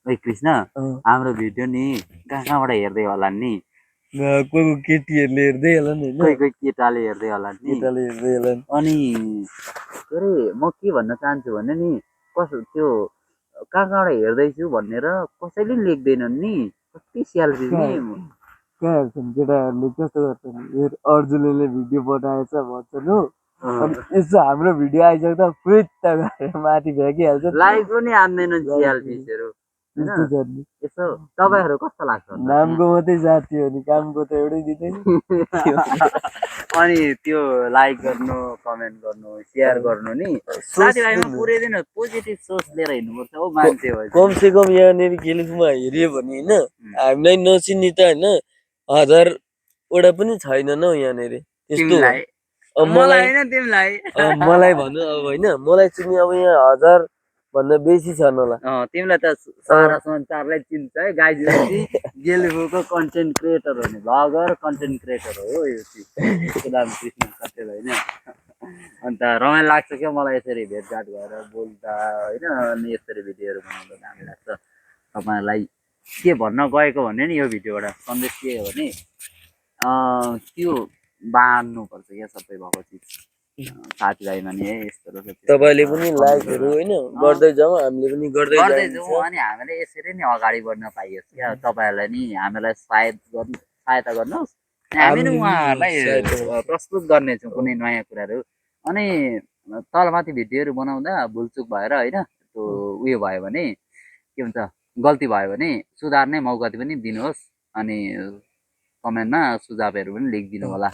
ओइ कृष्ण हाम्रो भिडियो नि कहाँबाट हेर्दै होला नि कोही केटीहरूले हेर्दै होला नि कोही कोही केटाले हेर्दै होला नि केटाले हेर्दै होला अनि के अरे म के भन्न चाहन्छु भने नि कसो त्यो कहाँबाट हेर्दैछु भनेर कसैले लेख्दैनन् नि कति स्यालेरी नि कहाँ हेर्छन् केटाहरूले कस्तो गर्छन् अर्जुनले भिडियो बनाएछ भन्छन् हो अनि यसो हाम्रो भिडियो आइसक्दा फुइत्त गरेर माथि फ्याँकिहाल्छ लाइक पनि हान्दैनन् स्यालेरीहरू यसो तपाईँहरू कस्तो लाग्छ नामको मात्रै जाति हो नि कामको त एउटै दिँदैन अनि त्यो लाइक गर्नु कमेन्ट गर्नु सेयर गर्नु नि साथीभाइमा पुर्याइदिनु पोजिटिभ सोच लिएर हिँड्नुपर्छ हो मान्छे हो कमसे कम यहाँनिर कालिम्पोङमा हेऱ्यो भने होइन हामीलाई नचिन्ने त होइन 1000 वटा पनि छैनन् हौ यहाँनिर त्यस्तो मलाई भन्नु अब होइन मलाई चिन्ने अब यहाँ 1000 भन्दा बेसी छन् होला तिमीलाई त सारा संसारलाई चिन्छ है गाइजलाई गेलिफोको कन्टेन्ट क्रिएटर हो नि भ्लगर कन्टेन्ट क्रिएटर हो यो चाहिँ नाम कृष्ण कटेल होइन अन्त रमाइलो लाग्छ क्या मलाई यसरी भेटघाट भएर बोल्दा होइन अनि यसरी भिडियोहरू बनाउँदा दामी लाग्छ तपाईँहरूलाई के भन्न गएको भने नि यो भिडियोबाट सन्देश के हो भने त्यो बाँड्नुपर्छ क्या सबै भएको चिज साथीभाइमा नि है यस्तो तपाईँले पनि लाइकहरू होइन गर्दै जाउँ हामीले पनि गर्दै जाउँ अनि हामीले यसरी नै अगाडि बढ्न पाइयोस् क्या तपाईँहरूलाई नि हामीलाई सहायता गर्नुहोस् हामी नै उहाँहरूलाई प्रस्तुत गर्नेछौँ कुनै नयाँ कुराहरू अनि तलमाथि भिडियोहरू बनाउँदा भुलचुक भएर होइन त्यो उयो भयो भने के भन्छ गल्ती भयो भने सुधार्ने मौका पनि दिनुहोस् अनि कमेन्टमा सुझावहरू पनि लेखिदिनु होला